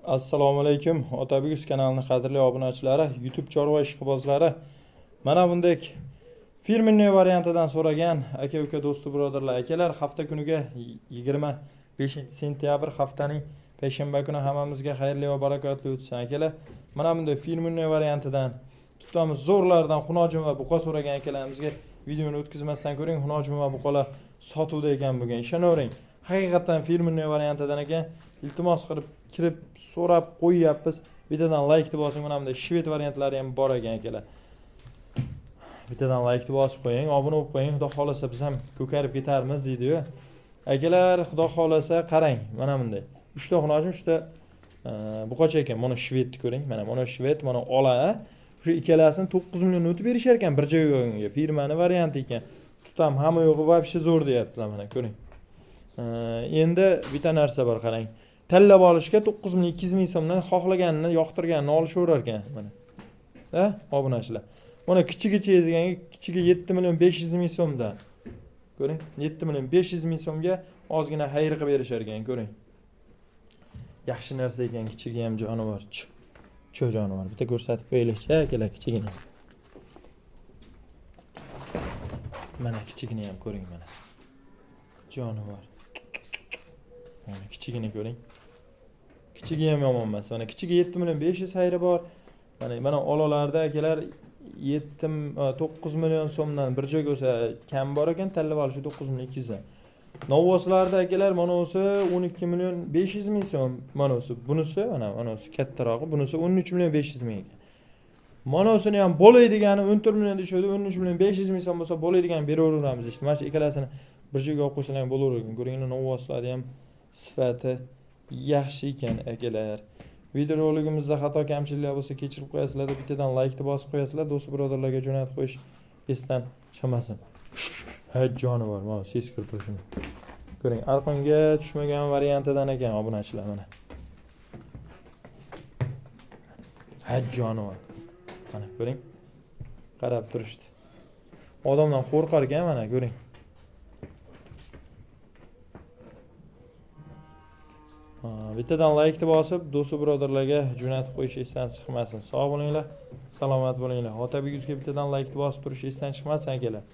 Assalomu alaykum, Otabek Uz kanalining qadrli obunachilari, YouTube chorva ishqibozlari. Mana bunday firmenniy variantidan so'ragan aka-uka, do'sti birodarlar, akalar, hafta kuniga 25 sentyabr haftaning payshanba kuni hammamizga xayrli va barakotli o'tsin akalar. Mana bunday firmenniy variantidan tutamiz zo'rlardan xunojin va buqa so'ragan akalarimizga videoni o'tkazmasdan ko'ring. Xunojin va buqalar sotuvda ekan bugun, ishonavering. Haqiqatdan firmenniy variantidan ekan. Iltimos qilib kirib so'rab qo'yyapmiz. Bittadan like bosing, mana bunday shved variantlari ham bor ekan akalar. Bittadan like bosib qo'ying, obuna bo'lib qo'ying. Xudo xolasa biz ham ko'karib ketarmiz deydi-yu. Akalar, xudo xolasa qarang, mana bunday 3 ta xunojin, 3 ta buqacha ekan. Mana shvedni ko'ring, mana shved, mana ola. Shu ikkalasini 9 million o'tib berishar ekan bir joyga. Firmani varianti ekan. Tutam hamma yo'g'i вообще zo'r deyaptilar, mana ko'ring. Endi bitta narsa bor, qarang. Tanlab olishga 9 million 200 ming so'mdan xohlaganini, yoqtirganini olishaverar ekan mana. Ha, obunachilar. Mana kichigicha deganga kichigi 7 million 500 ming so'mdan. Ko'ring, 7 million 500 ming so'mga ozgina xayr qilib berishar ekan, ko'ring. Yaxshi narsa ekan, kichigi ham jonivor. Cho jonivor. Bitta ko'rsatib qo'yaylikchi, akalar, kichigini. Mana kichigini ham ko'ring mana. Jonivor. Mana kichigini ko'ring. Kichigi ham yomon emas. Mana kichigi 7 million 500 xayri bor. Mana olalarda akalar 9 million so'mdan bir joyga bo'lsa kam bor ekan, tanlab olishi 9 million 200 dan. Novvoslarda akalar manavisi 12 million 500 ming so'm, manavisi, bunisi mana manavisi kattarog'i, bunisi 13 million 500 ming ekan. Manavsini ham bo'lay degani 14 million deyishadi, 13 million 500 ming so'm bo'lsa bo'lay degani beraveramiz işte. Mana shu ikkalasini bir joyga olib qo'ysalar ham bo'laverar ekan. Ko'ringlar, novvoslarni ham sifati yaxshi ekan akalar. Videoroligimizda xato kamchiliklar bo'lsa kechirib qo'yasizlar, bittadan like bosib qo'yasizlar, do'st birodarlarga jo'natib qo'yish esdan chiqmasin. Ha, jonivor, mana ses kirib turishini. Ko'ring, arqonga tushmagan variantidan ekan obunachilar mana. Ha, jonivor. Mana ko'ring. Qarab turishdi. Odamdan qo'rqar ekan mana ko'ring. Bittadan like bosib, do'st birodarlarga jo'natib qo'yish esdan chiqmasin. Sog' bo'linglar, salomat bo'linglar. Otabek Uzga bittadan like bosib turish esdan chiqmasin akalar.